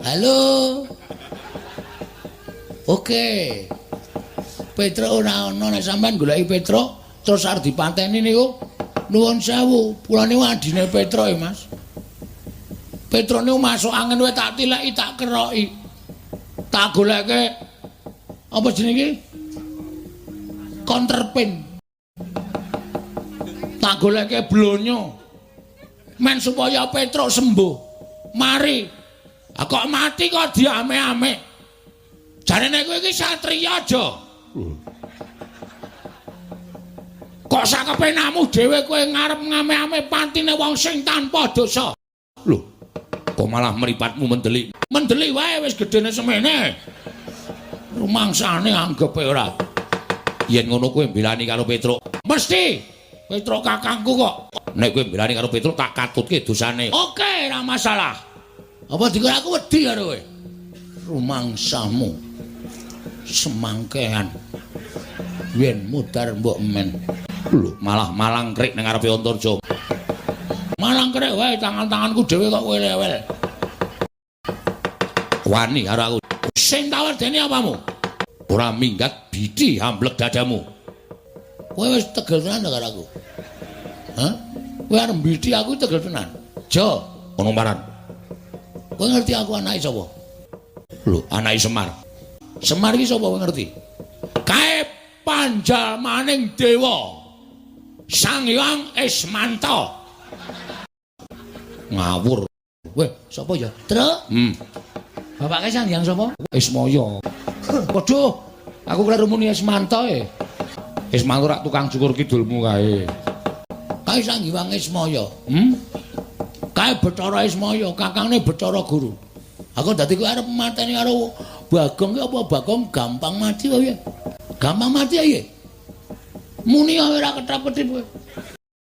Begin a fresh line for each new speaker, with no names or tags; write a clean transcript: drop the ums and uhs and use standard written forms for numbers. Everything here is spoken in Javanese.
Halo. Oke. Petruk ora ana, nek sampean goleki Petruk terus arep dipateni niku nuwun sewu, kula niku adine Petruk ya, Mas. Petruk niku masuk angin wae tak tileki, tak keroki. Tak goleke apa jenenge iki? Counterpain. Tak goleke blonyo. Men supaya Petruk sembuh. Mari. Ah kok mati kok diame-ame. Jarene kowe iki satriya aja. Kok sakepenamu dhewe kowe ngarep ngame-ame patine wong sing tanpa dosa.
Lho, kok malah mripatmu mendelik?
Mendelik wae wis gedene semene. Rumangsane anggepe ora.
Yen ngono kowe mbelani karo Petruk.
Mesti. Petruk kakangku kok.
Nek kowe mbelani karo Petruk tak katutke dosane.
Oke, ora masalah. Apa dikira aku wedi karo kowe? Rumangsamu semangkean. Yen mudar mbok men.
Lho, malah malang krik ning ngarepe Antarja.
Malang krik wae tangan-tanganku dhewe kok kowe lewel.
Wani karo aku.
Sing tak wedeni apamu?
Ora minggat biti amblek dadamu.
Kowe wis tegel tenan karo aku. Hah? Kowe arep mbiti aku tegel tenan. Jo,
Ono paran.
Kowe ngerti aku anake sapa?
Lho, anake Semar.
Semar iki sapa kowe ngerti? Kae panjalmaning dewa. Sang Hyang Ismanta.
Ngawur.
Weh, sapa ya? Truk. Bapake Sang Hyang sapa?
Ismaya.
Waduh, aku kleru muni Ismanta e.
Ismanta rak tukang cukur kidulmu kae.
Kae Sang Hyang Ismaya. Kae Bathara Ismaya, kakangne Bathara Guru. Aku dadi kowe arep mateni karo Bagong ki apa Bagong gampang mati kok ya? Gampang mati ya? Muni ora ketap-ketip kowe.